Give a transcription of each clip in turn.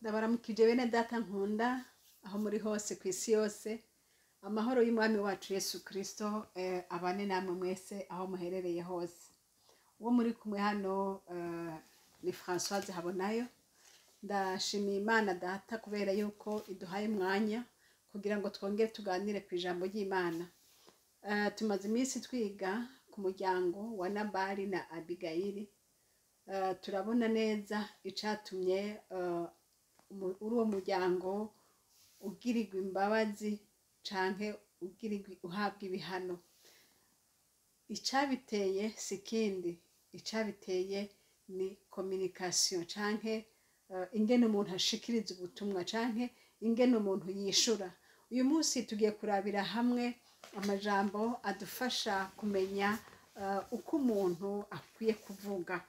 Ndabaramukije bene data nkunda aho muri hose ku isi yose. Amahoro y'Umwami wacu Yesu Kristo abane namwe mwese aho muherereye hose. Uwo muri kumwe hano ni Françoise Habonayo. Ndashimiye Imana Data kubera yuko iduhaye umwanya kugira ngo twongere tuganire ku ijambo ry'Imana. Tumaze iminsi twiga ku muryango wa Nabali na Abigayili. Turabona neza icatumye uri uwo muryango ugirirwa imbabazi canke ugirirwa uhabwa ibihano. Icabiteye si ikindi, icabiteye ni communication canke ingene umuntu ashikiriza ubutumwa canke ingene umuntu yishura. Uyu munsi tugiye kurabira hamwe amajambo adufasha kumenya uko umuntu akwiye kuvuga.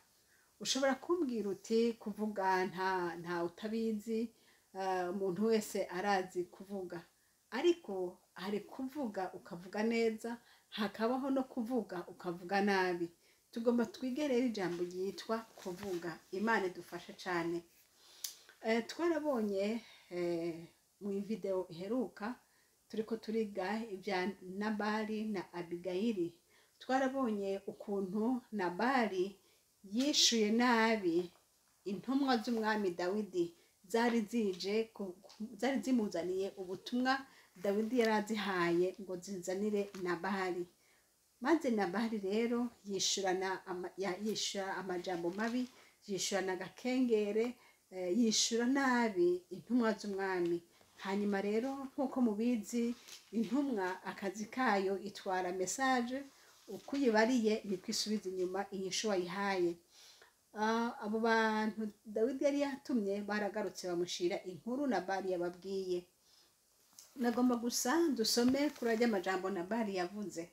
Ushobora kumbwira uti kuvuga nta utabizi, umuntu wese arazi kuvuga. Ariko hari kuvuga ukavuga neza, hakabaho no kuvuga ukavuga nabi. Tugomba twige rero ijambo ryitwa kuvuga. Imana idufashe cane. Twarabonye mu video iheruka turiko turiga ibya Nabali na Abigayili. Twarabonye ukuntu Nabali yishuye nabi intumwa z'umwami Dawidi zari zije zari zimuzaniye ubutumwa Dawidi yari azihaye ngo zizanire Nabali. Maze Nabali rero yishura amajambo mabi, yishurana agakengere, yishura nabi intumwa z'umwami. Hanyuma rero nk'uko mubizi, intumwa akazi kayo itwara message, uko uyibariye niko isubiza inyuma inyishu wayihaye. Abo bantu Dawidi yari yatumye baragarutse bamushira inkuru Nabali yababwiye. Nagomba gusa dusome kuri arya majambo Nabali yavuze.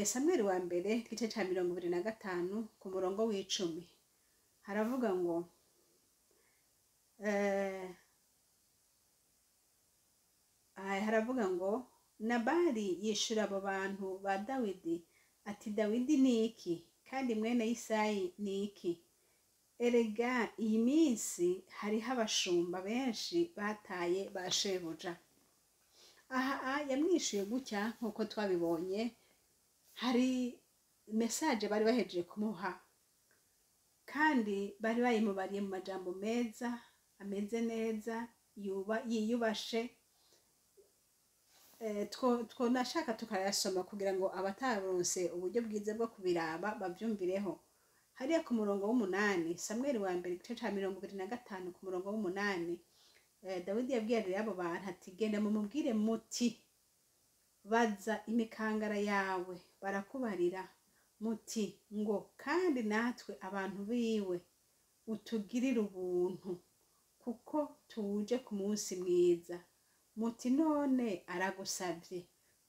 Samweli wa mbere igice ca 25 ku murongo w'icumi haravuga ngo Nabali yishura abo bantu ba Dawidi ati Dawidi ni iki kandi mwene Isayi ni iki? Erega iyi minsi hariho abashumba benshi bataye ba shebuja. Aha yamwishuye gutya nk'uko twabibonye, hari message bari bahejeje kumuha kandi bari bayimubariye mu majambo meza ameze neza yiyubashe. Twonashaka tukayasoma kugira ngo abataronse uburyo bwiza bwo kubiraba bavyumvireho. Hariya ku murongo w'umunani, Samweli wa mbere igice ca 25 ku murongo w'umunani, Dawidi yabwiye rero abo bantu ati genda mumubwire muti baza imikangara yawe barakubarira muti ngo kandi natwe abantu biwe utugirire ubuntu kuko tuje ku munsi mwiza. Muti none aragusavye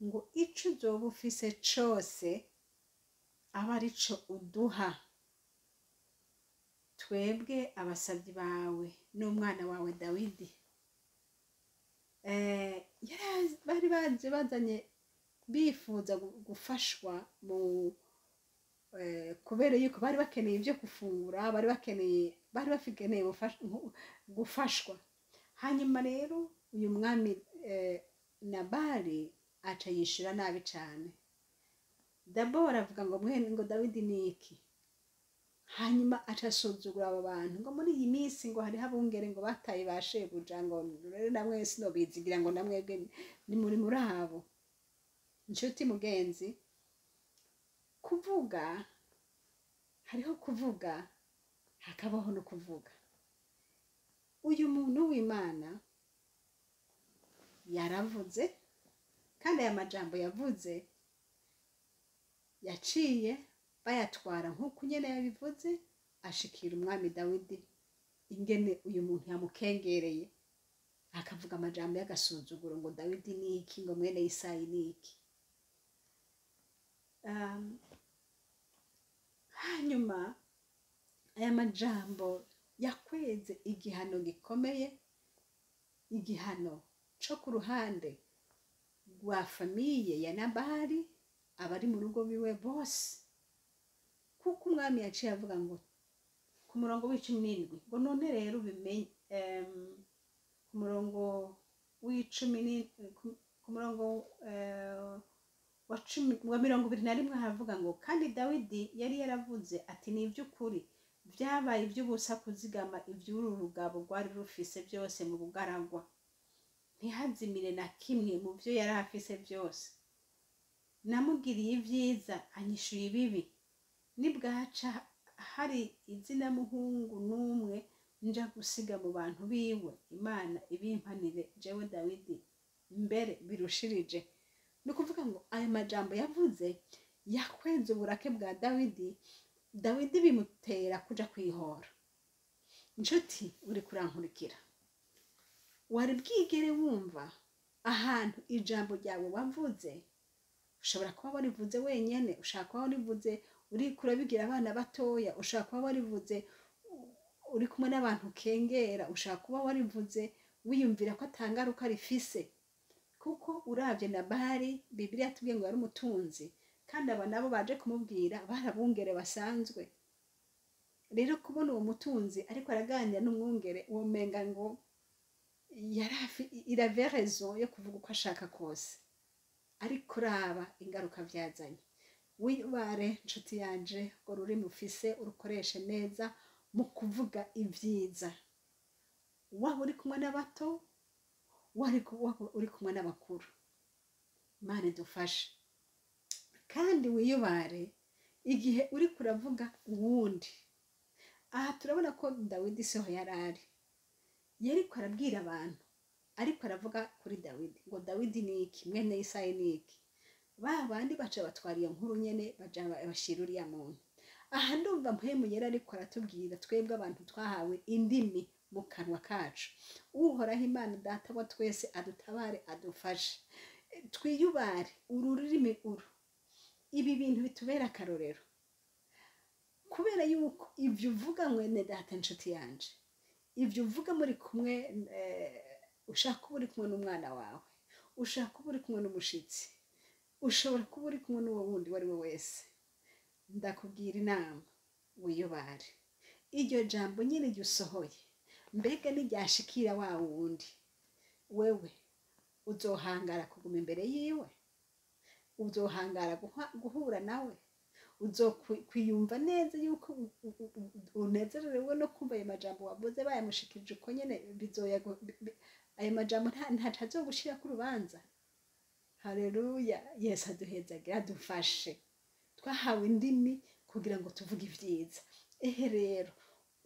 ngo ico uzoba ufise cose abe arico uduha twebwe abasavyi bawe n'umwana wawe Dawidi. Bari baje bazanye bifuza gufashwa mu kubera yuko bari bakeneye ibyo gufungura, bari bakeneye gufashwa. Hanyuma rero uyu mwami Nabali aca yishura nabi cane. D'abord avuga ngo mwene ngo Dawidi ni iki? Hanyuma aca asuzugura abo bantu ngo muri iyi minsi ngo hariho abungere ngo bataye ba shebuja, ngo rero namwe sinobizigira ngo namwebwe ni muri abo. Nshuti mugenzi, kuvuga hariho kuvuga hakabaho no kuvuga. Uyu muntu w'Imana yaravuze, kandi aya majambo yavuze yaciye bayatwara nk'uko nyene yabivuze, ashikira umwami Dawidi ingene uyu muntu yamukengereye akavuga amajambo y'agasuzuguro ngo Dawidi ni iki, ngo mwene Isayi ni iki. Hanyuma aya majambo yakweze igihano gikomeye, igihano co ku ruhande rwa famiye ya Nabali, abari mu rugo biwe bose. Kuko umwami yaciye avuga ngo ku Ku murongo w'17 ngo: "None rero ubimenye." Ku murongo w'icumi ku murongo wa 10, wa 21 haravuga ngo: "Kandi Dawidi yari yaravuze ati: 'Ni iby'ukuri byabaye iby'ubusa kuzigama iby'uru rugabo rwari rufise byose mu bugaragwa, ntihazimire na kimwe mu byo yari afise byose. Namugiriye ibyiza, anyishyuye ibibi. Nibwaca hari izina muhungu n'umwe nja gusiga mu bantu biwe, Imana ibimpanire jewe Dawidi, mbere birushirije.'" Ni ukuvuga ngo ayo majambo yavuze yakwenze uburake bwa Dawidi. Dawidi bimutera kuja kwihora. Inshuti uri kurankurikira, wari bwigere wumva ahantu ijambo ryawe wavuze, ushobora kuba warivuze wenyene, ushobora kuba warivuze uri kurabigira abana batoya, ushobora kuba warivuze uri kumwe n'abantu ukengera, ushobora kuba warivuze wiyumvira ko atangaruka rifise? Kuko uravye Nabali, Bibiliya yatubwiye ngo yari umutunzi, kandi aba nabo baje kumubwira barabungere basanzwe. Rero kubona uwo mutunzi ariko araganira n'umwungere, womenga ngo il avait raison yo kuvuga uko ashaka kose. Ariko raba ingaruka vyazanye. Wibare, nshuti yanje, ngo rurimi ufise urukoreshe neza mu kuvuga ibyiza, waba uri kumwe n'abato, waba uri kumwe n'abakuru. Imana idufashe. Kandi wiyubare igihe uri kuravuga uwundi. Aha turabona ko Dawidi siho yari ari, yariko arabwira abantu, ariko aravuga kuri Dawidi ngo: "Dawidi ni iki? Mwene Isayi ni iki?" Ba bandi baca batwara iyo nkuru nyene, baja bashyira uriya muntu. Aha ndumva Mpwemu Yera ariko aratubwira twebwe abantu twahawe indimi mu kanwa kacu. Uhoraho Imana Data wa twese adutabare, adufashe, twiyubare uru rurimi uru. Ibi bintu bitubera akarorero, kubera yuko ibyo uvuga, mwene data, inshuti yanje, ibyo uvuga muri kumwe, ushaka kuba uri kumwe n'umwana wawe, ushaka kuba uri kumwe n'umushitsi, ushobora kuba uri kumwe n'uwo wundi uwo ari we wese, ndakubwira inama: wiyubare. Iryo jambo nyine iryo usohoye, mbega n'iryashikira wa wundi, wewe uzohangara kuguma imbere yiwe? Uzohangara guhura nawe? Uzokwiyumva neza yuko unezerewe no kumva ayo majambo wavuze bayamushikirije uko nyene? Bizoya ayo majambo ntaco azogushirako urubanza. Haleluya! Yesu aduhezagire, adufashe. Twahawe indimi kugira ngo tuvuge ivyiza. Ehe rero,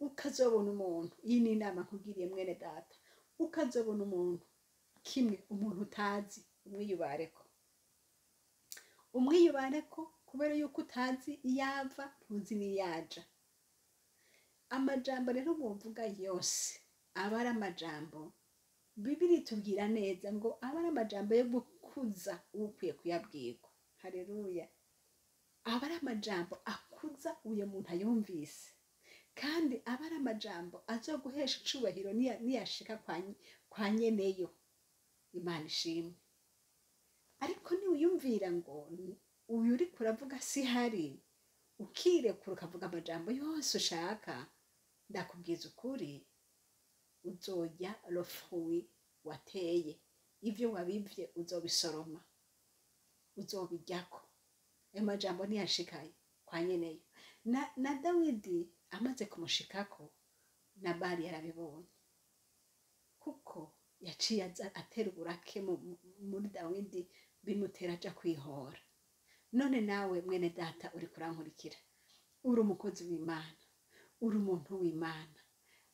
ukazobona umuntu, iyi ni inama nkugiriye, mwene data, ukazobona umuntu kimwe, umuntu utazi, umwiyubareko, umwiyubareko, kubera yuko utazi iyo ava, ntuzi n'iyaja. Amajambo rero wovuga yose aba ari amajambo Bibiri itubwira neza ngo aba ari amajambo yo gukuza ukwiye kuyabwirwa. Haleluya! Aba ari amajambo akuza uyo muntu ayumvise, kandi aba ari amajambo azoguhesha icubahiro niyashika kwa nyeneyo. Imana ishimwe. Ariko niwiyumvira ngo uyu uriko uravuga si hari, ukirekura ukavuga amajambo yose ushaka, ndakubwiza ukuri, uzorya le fruit wateye. Ivyo wabivye uzobisoroma, uzobiryako ayo majambo ntiyashikaye kwa nyeneyo. Na Dawidi amaze kumushikako, Nabali yarabibonye, kuko yaciye aza atera uburake muri Dawidi, bimutera aja kwihora. None nawe, mwene data uri kurankurikira, uri umukozi w'Imana, uri umuntu w'Imana,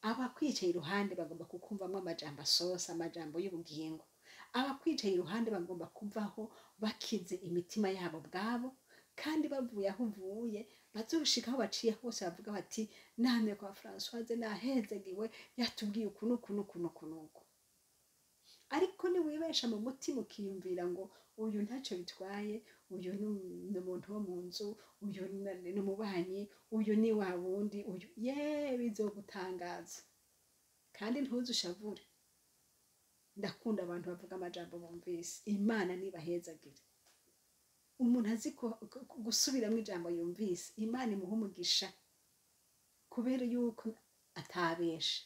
abakwicaye iruhande bagomba kukumvamo amajambo asosa, amajambo y'ubugingo. Abakwicaye iruhande bagomba kuvaho bakize imitima yabo ubwabo, kandi bavuye aho uvuye bazoshika aho baciye hose bavuga bati: "Namye kwa Francoise nahezegiwe, yatubwiye uku n'uku n'uku n'uku n'uku." Ariko niwibesha mu mutima ukiyumvira ngo uyu ntacyo bitwaye, uyu ni umuntu wo mu nzu, uyu ni umubanyi, uyu ni wa wundi, uyu ye, bizogutangaza kandi ntuze ushavure. Ndakunda abantu bavuga amajambo bumvise. Imana nibahezagire. Umuntu azi gusubiramo ijambo yumvise, Imana imuha umugisha. Kubera yuko atabeshe.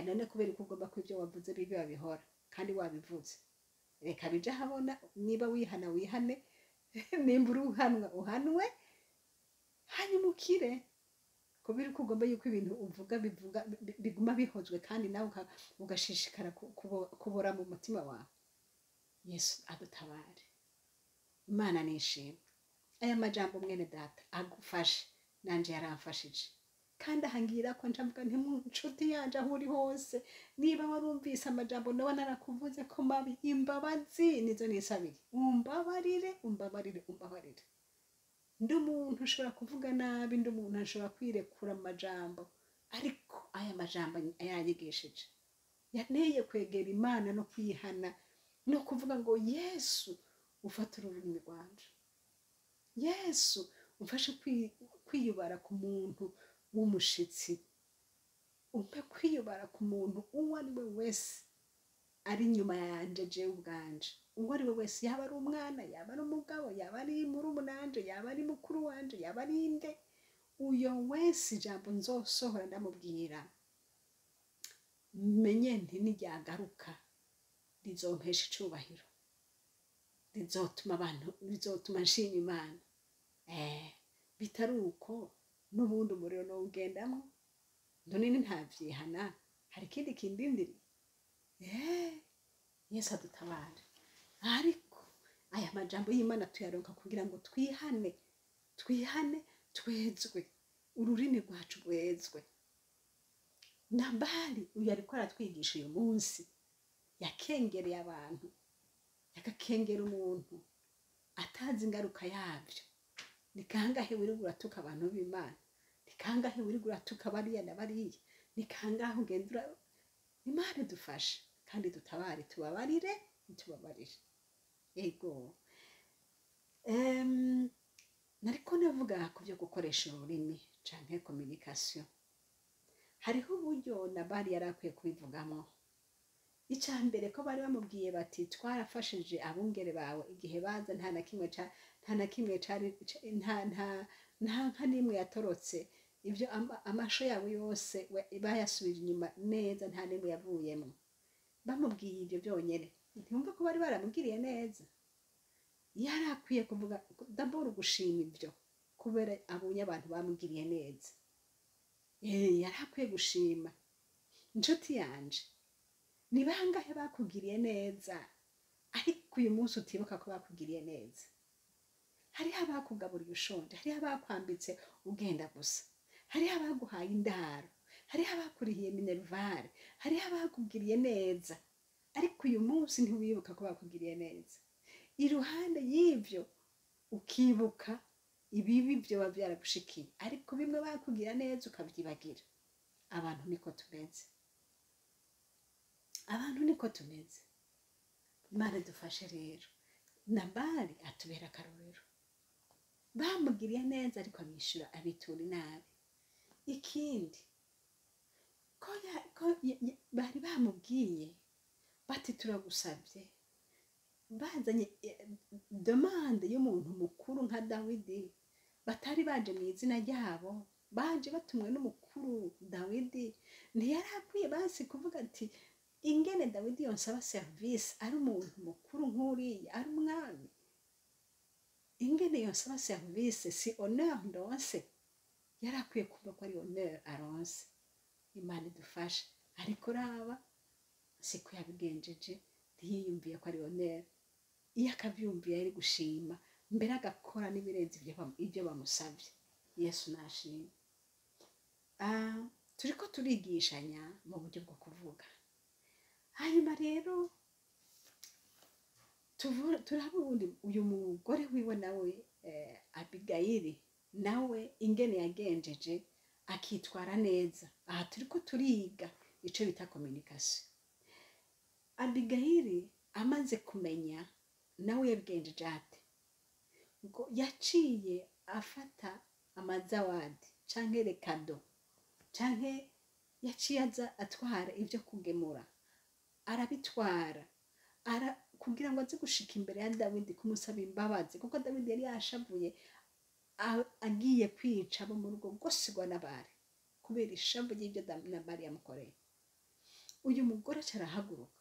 None kubera ko ugomba ko ibyo wavuze bibi babihora kandi wabivuze, reka bije ahabona. Niba wihana, wihane. Nimba uri uhanwa, uhanwe, hanyuma ukire. Kubera ko ugomba yuko ibintu uvuga bivuga biguma bihozwe, kandi nawe ugashishikara kubora mu mutima wawe. Yesu adutabare. Imana nishimwe. Aya majambo, mwene data, agufashe. Nanje yaramfashije, kandi ahangira ko ncavuga nti: "Mu nshuti yanje, aho uri hose, niba warumvise amajambo nawe narakuvuze ko mabi, imbabazi nizo nisabiye. Umbabarire, umbabarire, umbabarire. Ndi umuntu ushobora kuvuga nabi, ndi umuntu ashobora kwirekura mu majambo, ariko aya majambo yanyigishije, yanteye kwegera Imana no kwihana no kuvuga ngo: 'Yesu, ufate ururimi rwanje. Yesu, umfashe kwiyubara ku muntu w'umushitsi, umpe kwiyubara ku muntu uwo ari we wese ari inyuma yanje, jewe ubwanje, uwo ari we wese, yaba ari umwana, yaba ari umugabo, yaba ari murumunanje, yaba ari mukuru wanje, yaba ari inde, uyo wese, ijambo nzosohora ndamubwira, menye nti niryagaruka rizompesha icubahiro, rizotuma abantu, rizotuma nshima Imana.' Bitari uko, n'ubundi umuriro nowugendamwo. None ntavyihana, hari ikindi kindindiriye? Yesu adutabare. Ariko aya majambo y'Imana tuyaronka kugira ngo twihane, twihane, twezwe, ururimi rwacu rwezwe. Nabali uyu ariko aratwigisha uyu munsi, yakengereye abantu, yagakengera umuntu atazi ingaruka yabyo. Ni kangahe wirirwa uratuka abantu b'Imana? Ni kangahe wirirwa uratuka bariya na bariya? Ni kangahe ugenda Imana idufashe kandi dutabare, tubabarire, tubabarire. Ego. Nariko navuga ku byo gukoresha ururimi canke communication. Hariho uburyo Nabali yari akwiye kubivugamo. Icya mbere, ko bari bamubwiye bati: 'Twarafashije abungere bawe igihe baza, nta na kimwe nta na kimwe cari nta nka n'imwe yatorotse. Ibyo amasho yabo yose bayasubije inyuma neza, nta n'imwe yavuyemo.' Bamubwiye ibyo byonyine, ntiwumva ko bari baramubwiriye neza? Yari akwiye kuvuga d'abord gushima ibyo, kubera abonye abantu bamugiriye neza. Yari akwiye gushima. Inshuti yanje, ni bangahe bakugiriye neza ariko uyu munsi utibuka ko bakugiriye neza? Hariho abakugaburiye ushonje, hariho abakwambitse ugenda gusa, hariho abaguhaye indaro, hariho abakurihiye minerval, hariho abakugiriye neza, ariko uyu munsi ntiwibuka ko bakugiriye neza. Iruhande y'ibyo, ukibuka ibibi byoba byaragushikiye, ariko bimwe bakugira neza ukabyibagira. Abantu niko tumeze, abantu niko tumeze. Imana idufashe rero. Nabali atubera akarorero. Bamugiriye neza, ariko abishyura, abitura inabi. Ikindi, ko bari bamubwiye bati: 'Turagusabye.' Bazanye demande y'umuntu mukuru nka Dawidi. Batari baje mu izina ryabo, baje batumwe n'umukuru Dawidi. Ntiyari akwiye basi kuvuga ati: 'Ingene Dawidi yonsaba serivisi, ari umuntu mukuru nk'uriya, ari umwami, ingene yonsaba serivisi, si honneur ndonse?' Yari akwiye kumva ko ari honneur aronse. Imana idufashe. Ariko raba, siko yabigenjeje. Ntiyiyumviye ko ari honneur. Iyo akabyumviye, yari gushima mbere, agakora n'ibirenze ibyo bamusabye. Yesu nashimwe. Turiko turigishanya mu buryo bwo kuvuga. Hanyuma rero turaba ubundi uyu mugore wiwe nawe, Abigayili, nawe ingene yagenjeje akitwara neza. Aha turiko turiga ico bita communication. Abigayili amaze kumenya, nawe yabigenjeje ate? Ngo yaciye afata amazawadi canke les cadeaux, canke yaciye aza atwara ibyo kugemura, arabitwara kugira ngo aze gushika imbere ya Dawidi kumusaba imbabazi, kuko Dawidi yari yashavuye. Agiye kwica abo mu rugo rwose rwa Nabali kubera ishavu ry'ibyo Nabali yamukoreye. Uyu mugore aca arahaguruka.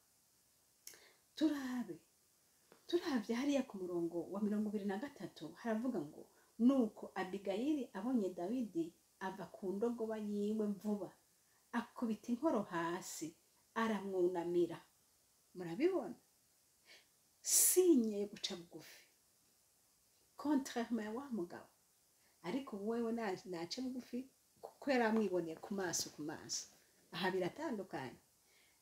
Turabe, turavye hariya ku murongo wa 23, haravuga ngo: "Nuko Abigayili abonye Dawidi, ava ku ndogoba yiwe vuba, akubita inkoro hasi, aramwunamira." Murabibona, signe yo guca bugufi, contrairement ya wa mugabo. Ariko wewe nace bugufi kuko yari amwiboneye ku maso ku maso. Aha biratandukanye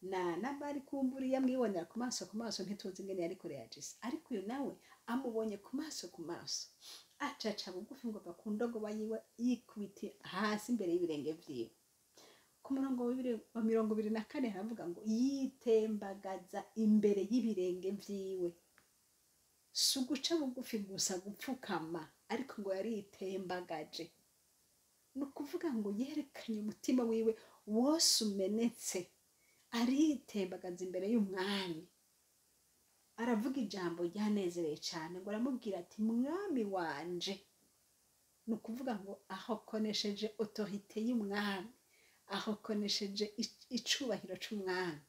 na Nabali. Kumburi yamwibonera ku maso ku maso, ntituzi ingene yariko reagisa, ariko uyu nawe amubonye ku maso ku maso, acaca bugufi, ngo ava ku ndogoba yiwe, yikubita hasi imbere y'ibirenge vyiwe. Ku murongo wa 24 haravuga ngo: "Yitembagaza imbere y'ibirenge vyiwe." Si uguca bugufi gusa, gupfukama, ariko ngo yaritembagaje. Ni ukuvuga ngo yerekanye umutima wiwe wose umenetse, aritembagaza imbere y'umwami. Aravuga ijambo ryanezereye cyane, ngo aramubwira ati: "Mwami wanje." Ni ukuvuga ngo ahokonesheje autorité y'umwami, ahokonesheje icubahiro c'umwami,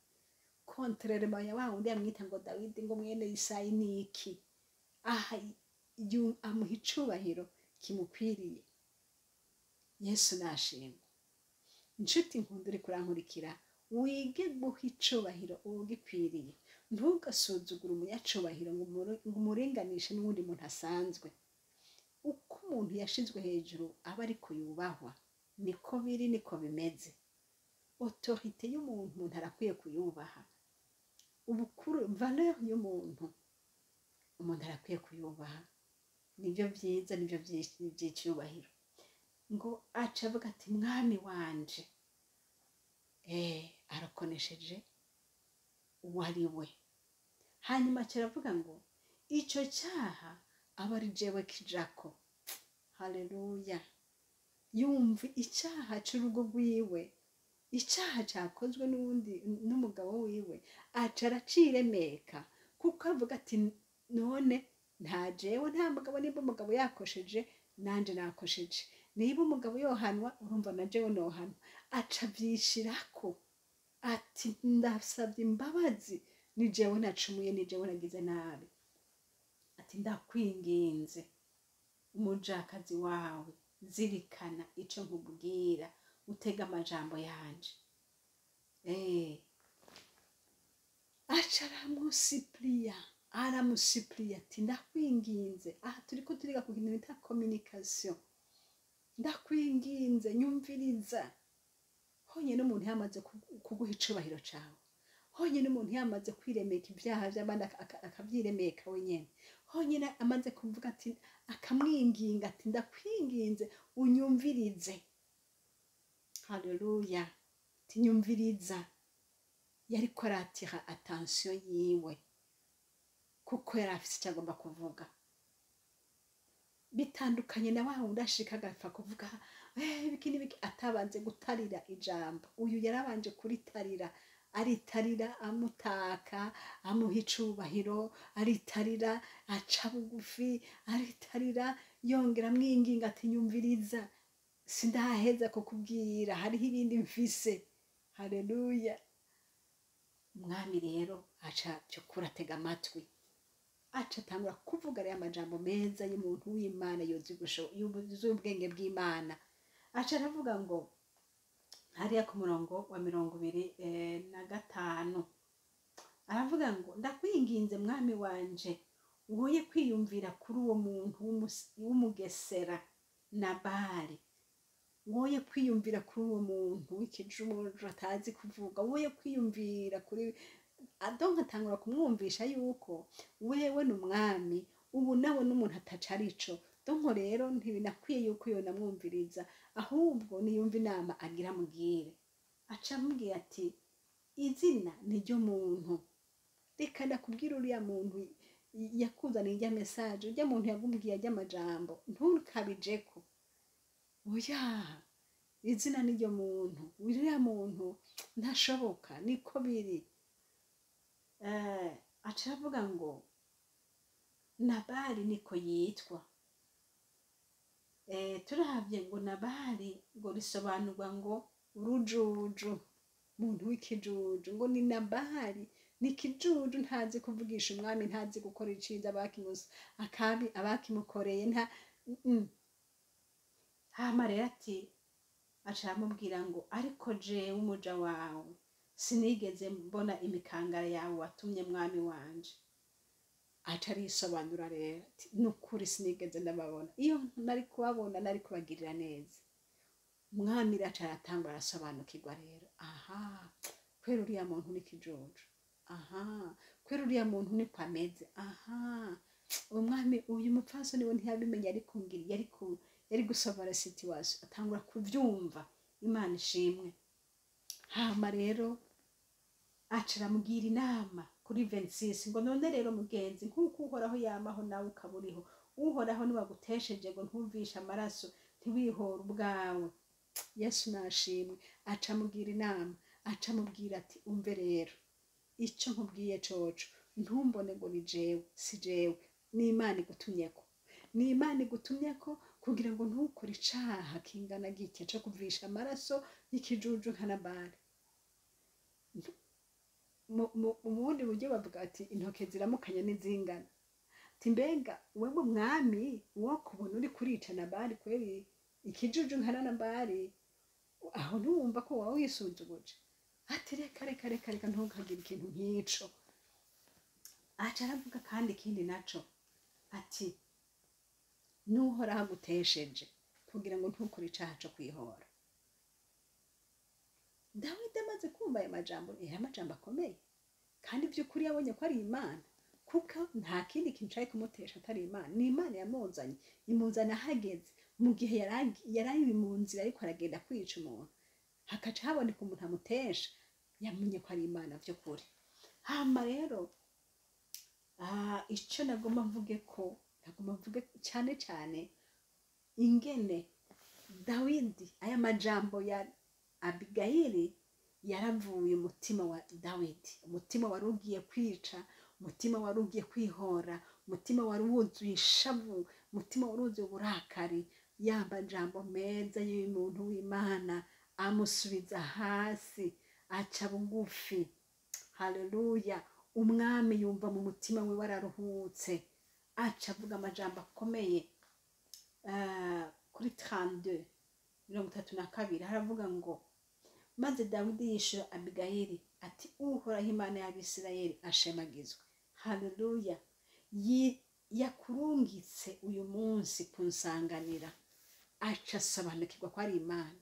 contrairement ya wa wundi yamwita ngo Dawidi, ngo mwene Isayi niki. Aha amuha icubahiro kimukwiriye. Yesu nashimwe. Inshuti nkunda uri kurankurikira, wige guha icubahiro uwugikwiriye. Ntugasuzugure umunyacubahiro ngo umuringanishe n'uwundi muntu asanzwe. Uko umuntu yashizwe hejuru aba ariko yubahwa. Niko biri, niko bimeze. Autorité y'umuntu, umuntu arakwiye kuyubaha. Ubukuru, valeur y'umuntu, umuntu arakwiye kuyubaha. Nibyo byiza, nibyo by'icyubahiro. Ngo aca avuga ati: "Mwami wanje." Arakonesheje uwo ari we. Hanyuma aca aravuga ngo: "Icyo cyaha aba ari jewe kijako." Haleluya! Yumva icyaha cy'urugo rwiwe, icyaha cyakozwe n'uwundi, n'umugabo wiwe, aca araciremeka, kuko avuga ati: "None nta jewe, nta mugabo. Niba umugabo yakosheje, nanje nakosheje. Niba umugabo yohanwa, urumva na jewe nohanwa." Aca abyishirako ati: "Ndasabye imbabazi, ni jewe nacumuye, ni jewe nagize nabi." Ati: "Ndakwinginze, umujakazi wawe, zirikana icyo nkubwira, utega amajambo yanje." Aca aramusuppliya, aramusuppliya ati: "Ndakwinginze." Aha turiko turiga ku kintu bita communication. "Ndakwinginze, nyumviriza." Honyine umuntu yamaze kuguha icubahiro cawe, honyine umuntu yamaze kwiremeka ibyaha by'abandi, akabyiremeka wenyine, honyine amaze kuvuga ati, akamwinginga ati: "Ndakwinginze, unyumvirize." Haleluya! Ati: "Nyumviriza." Yariko aratira attention yiwe kuko yari afise icyo agomba kuvuga. Bitandukanye na wa wundi ashika agapfa kuvuga ibiki n'ibiki, atabanze gutarira ijambo. Uyu yarabanje kuritarira, aritarira, amutaka, amuha icubahiro, aritarira, aca bugufi, aritarira, yongera amwinginga ati: "Nyumviriza, sindaheza kukubwira, hariho ibindi mfise." Haleluya! Umwami rero aca byukuri atega amatwi, aca atangura kuvuga ariya amajambo meza y'umuntu w'Imana yuzuye ubwenge bw'Imana. Aca aravuga ngo hariya ku murongo wa 25, aravuga ngo: "Ndakwinginze, mwami wanje, woye kwiyumvira kuri uwo muntu w'umugesera Nabali, woye kwiyumvira kuri uwo muntu w'ikijuju atazi kuvuga, woye kwiyumvira kuri." Donc atangura kumwumvisha yuko wewe ni umwami, ubu nawe n'umuntu ataca arico. Donc rero ntibinakwiye yuko yonamwumviriza, ahubwo niyumva inama agira amubwire. Aca amubwira ati: "Izina niryo muntu. Reka ndakubwira, uriya muntu yakuzaniye ijya message, ujya muntu yakubwiye ajya amajambo, ntukabijeko. Oya, izina niryo muntu. Uriya muntu ntashoboka, niko biri." Aca aravuga ngo: "Nabali niko yitwa." Turavye ngo Nabali ngo risobanurwa ngo urujuju, muntu w'ikijuju, ngo ni Nabali ni ikijuju, ntazi kuvugisha umwami, ntazi gukora iciza akabi abakimukoreye nta. Hama rero ati aca aramubwira ngo ariko jewe umuja wawe sinigeze mbona imikangara yawe watumye mwami wanje. Aca arisobanura rero ati nukuri sinigeze ndababona, iyo nari kubabona nari kubagirira neza. Umwami rero aca aratangura arasobanukirwa rero, aha kwera uriya muntu ni kijuju, aha kwera uriya muntu niko ameze, aha umwami uyu mupfasoni we ntiyabimenye, ariko ngiri yari gusobora situation, atangura kuvyumva. Imana ishimwe. Hama rero aca aramubwira inama kuri 26 ngo none rero mugenzi, nk'uko Uhoraho yamaho nawe ukaba uriho, Uhoraho niwagutesheje ngo ntumvishe amaraso, ntiwihore ubwawe. Yesu nashimwe. Aca amugira inama, aca amubwira ati umve rero icyo nkubwiye coco, ntumbone ngo ni jewe, si jewe, ni Imana igutumyeko, ni Imana igutumyeko kugira ngo ntukore icaha kingana gitya co kuvisha amaraso y'ikijuju nka Nabali. Mu bundi buryo bavuga ati intoke ziramukanya n'izingana. Ati mbega wewe mwami wo kubona uri kurica Nabali kweri ikijuju nka Nabali, aho ntiwumva ko waba wisuzuguje? Ati reka reka reka reka, ntukagire ikintu nk'ico. Aca aravuga kandi ikindi naco ati n'Uhoraho agutesheje kugira ngo ntukore icaha co kwihora. Dawidi amaze kumva aya majambo, yari amajambo akomeye, kandi by'ukuri yabonye ko ari Imana, kuko nta kindi kintu cari kumutesha atari Imana. Ni Imana yamuzanye, imuzana ahageze mu gihe yari mu nzira ariko aragenda kwica umuntu, hakaca haboneka umuntu amutesha, yamenye ko ari Imana by'ukuri. Hama rero icyo nagomba mvuge ko nagomba mvuge cyane cyane ingene Dawidi aya majambo ya Abigayili yaravuye umutima wa Dawidi, umutima wari ugiye kwica, umutima wari ugiye kwihora, umutima wari wuzuye ishavu, umutima wari wuzuye uburakari. Ya majambo meza y'umuntu w'Imana amusubiza hasi, aca bugufi. Haleluya. Umwami yumva mu mutima we wararuhutse, aca avuga amajambo akomeye. Kuri 32 32 haravuga ngo maze Dawidi yishura Abigayili ati Uhoraho Imana y'Abisirayeli ashemagizwe. Haleluya. Yakurungitse uyu munsi kunsanganira. Aca asobanukirwa ko ari Imana,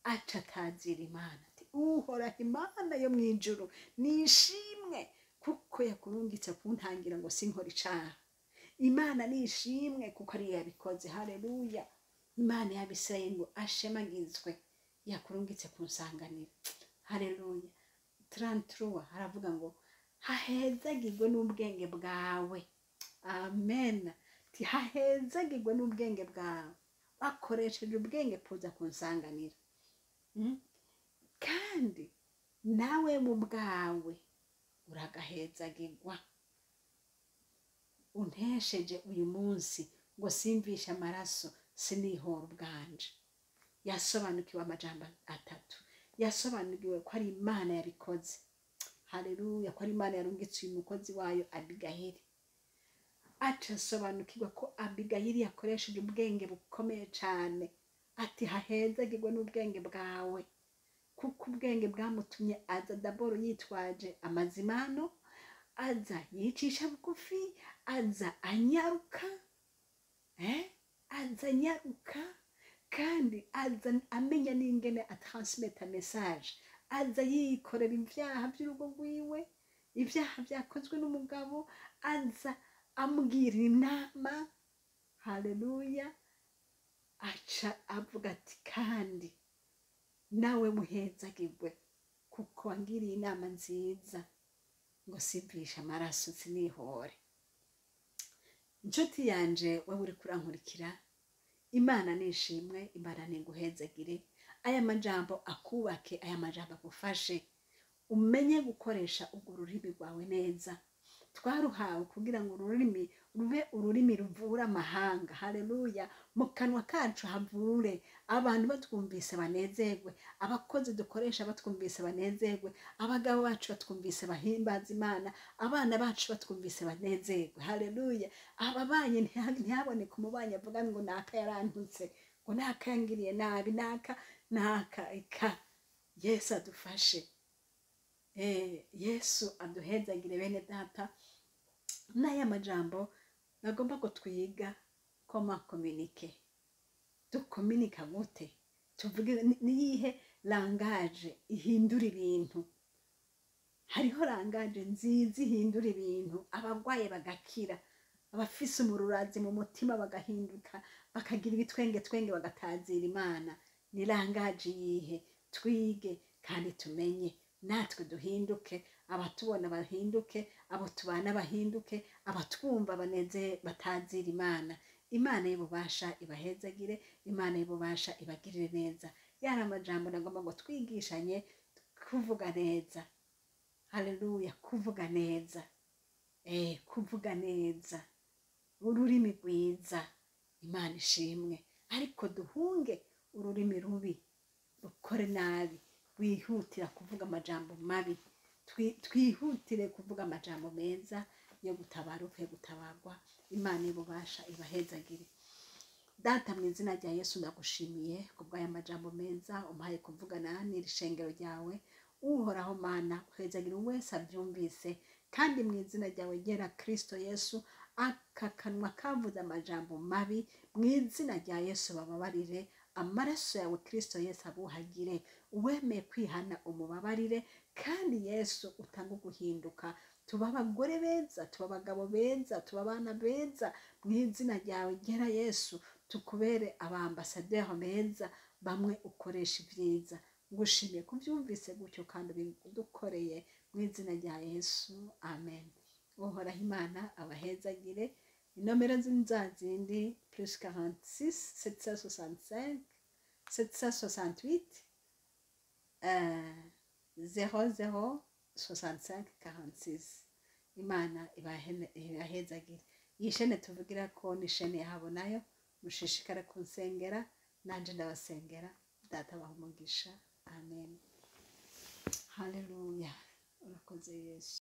aca atazira Imana ati Uhoraho Imana yo mu ijuru nishimwe kuko yakurungitse kuntangira ngo sinkore icaha. Imana nishimwe kuko ariyo yabikoze. Haleluya. Imana y'Abisirayeli ngo ashemagizwe yakurungitse kunsanganira. Haleluya. 33 haravuga ngo hahezagirwe n'ubwenge bwawe. Amen. Ti hahezagirwe n'ubwenge bwawe, wakoresheje ubwenge kuza kunsanganira. Kandi nawe mu bwawe uragahezagirwa, untesheje uyu munsi ngo simvishe amaraso sinihora ubwanje. Yasobanukiwe amajambo atatu, yasobanukiwe ko ari Imana yabikoze. Haleluya. Ko ari Imana yarungitse uyu mukozi wayo Abigayili. Aca asobanukirwa ko Abigayili yakoresheje ubwenge bukomeye cyane, ati hahezagirwe n'ubwenge bwawe, kuko ubwenge bwamutumye aza daboro yitwaje amazimano, aza yicisha bugufi, aza anyaruka, aza anyaruka, kandi aza amenya n'ingene atransmeta message, aza yikorera ibyaha by'urugo rwiwe, ibyaha byakozwe n'umugabo, aza amubwira inama. Haleluya. Aca avuga ati kandi nawe muhezagirwe kuko wangiriye inama nziza ngo simvishe amaraso sinihore. Inshuti yanje wewe uri kurankurikira, Imana nishimwe, Imana niguhezagire. Aya majambo akubake, aya majambo agufashe umenye gukoresha urwo rurimi rwawe neza. Twaruhawe kugira ngo ururimi Rube ururimi ruvura amahanga. Haleluya. Mu kanwa kacu havure, abantu batwumvise banezerwe, abakozi dukoresha batwumvise banezerwe, abagabo bacu batwumvise bahimbaza Imana, abana bacu batwumvise banezerwe. Haleluya. Ababanyi ntihaboneke umubanyi avuga ngo naka yarantutse, ngo naka yangiriye nabi, naka naka eka. Yesu adufashe. Yesu aduhezagire bene data. N'aya majambo nagomba ko twiga comment communiquer, dukominika gute, tuvuge niyihe langage ihindura ibintu. Hariho langage nziza ihindura ibintu, abarwaye bagakira, abafise umururazi mu mutima bagahinduka, bakagira ibitwenge twenge, bagatazira Imana. Ni langage yihe? Twige kandi tumenye, natwe duhinduke, abatubona bahinduke, abo tubana bahinduke, abatwumva baneze batazira Imana. Imana y'ububasha ibahezagire, Imana y'ububasha ibagirire neza. Yari amajambo nagomba ngo twigishanye kuvuga neza. Haleluya, kuvuga neza. Kuvuga neza, ururimi rwiza. Imana ishimwe. Ariko duhunge ururimi rubi, rukore nabi, wihutira kuvuga amajambo mabi. Twihutire kuvuga amajambo meza yo gutabara ukwiye gutabarwa. Imana y'ububasha ibahezagire. Data, mu izina rya Yesu, ndagushimiye kubw'aya majambo meza umpaye kuvugana n'iri shengero ryawe. Uhoraho Mana, uhezagire wese abyumvise, kandi mu izina ryawe ryera Kristo Yesu, aka kanwa kavuze amajambo mabi, mu izina rya Yesu bababarire. Amaraso yawe Kristo Yesu abuhagire. Uwemeye kwihana umubabarire, kandi Yesu utange uguhinduka. Tuba abagore beza, tuba abagabo beza, tuba abana beza, mu izina ryawe ryera Yesu, tukubere abambasaderi beza, bamwe ukoresha ibyiza. Ngushimiye kubyumvise gutyo kandi ubidukoreye, mu izina rya Yesu, amen. Uhoraho Imana abahezagire. Inomero za zindi, +46 765 768 00 65 46. Imana ibahezagire. Iyi shene tuvugira ko ni shene yabo, nayo mushishikare kunsengera, nanje ndabasengera. Data abaha umugisha. Amen. Haleluya, urakoze Yesu.